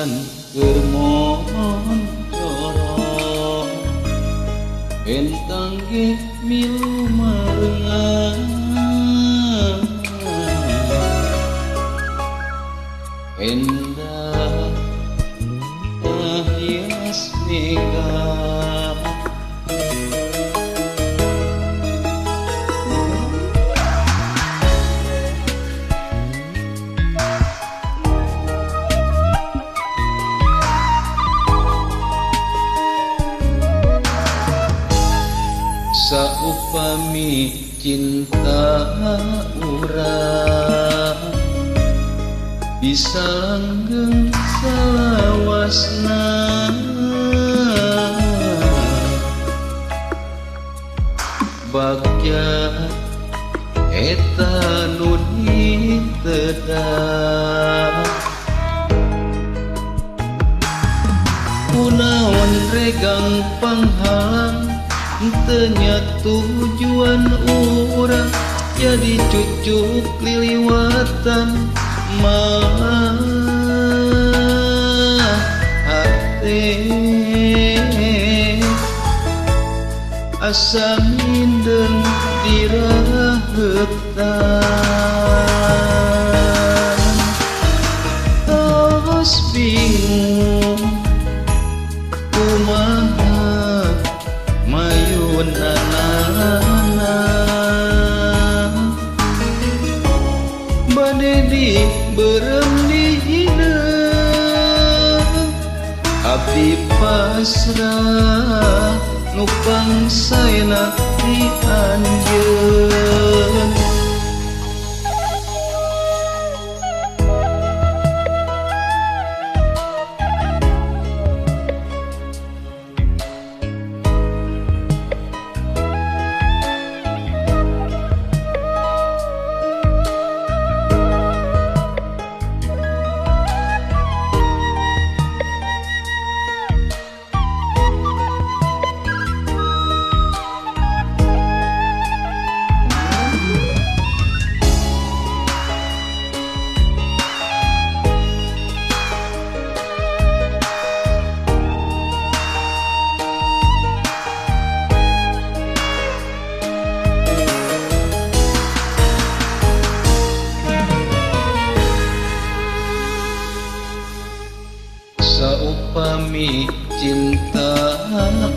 Ngan keur moncoro bentang ge milu marengan endah hias mega. Saupami cinta urang bisa langgeng salawasna, bagja eta nu ditedah. Kunaon regang panghalang teu nya tujuan urang jadi cucuk liliwatan malah hate asa mindeng diraheutan. Tos bingung kumaha mayunanana bade dibeureum di hideung abdi pasrah nu pangsaena ti anjeun. Saupami cinta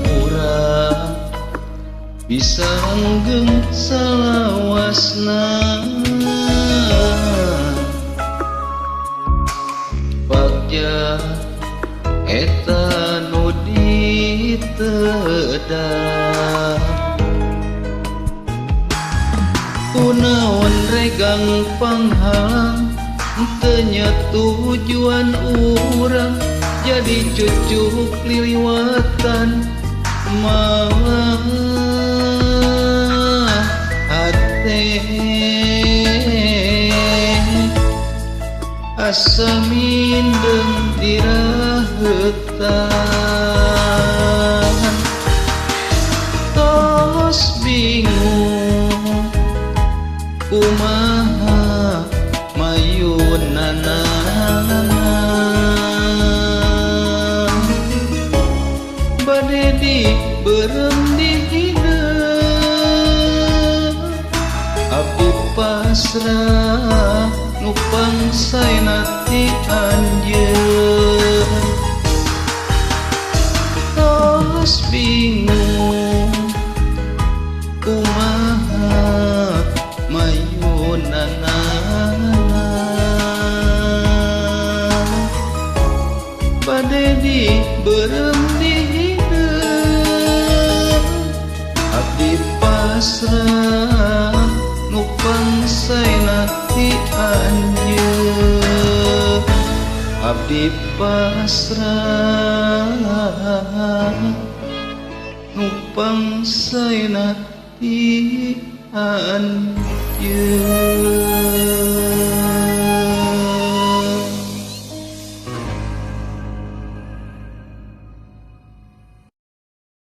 urang bisa langgeng salawasna, bagja eta nu ditedah. Kunaon regang panghalang teu nya tujuan urang jadi cucuk liliwatan malah hate asa mindeng diraheutan. Tos bingung kumaha mayunana bade dibeureum di hideung abdi pasrah nu pangsaena ti anjeun. Tos bingung kumaha mayunana bade dibeureum di hideung abdi pasrah nu pangsaena ti anjeun. Abdi pasrah nu pangsaena ti anjeun.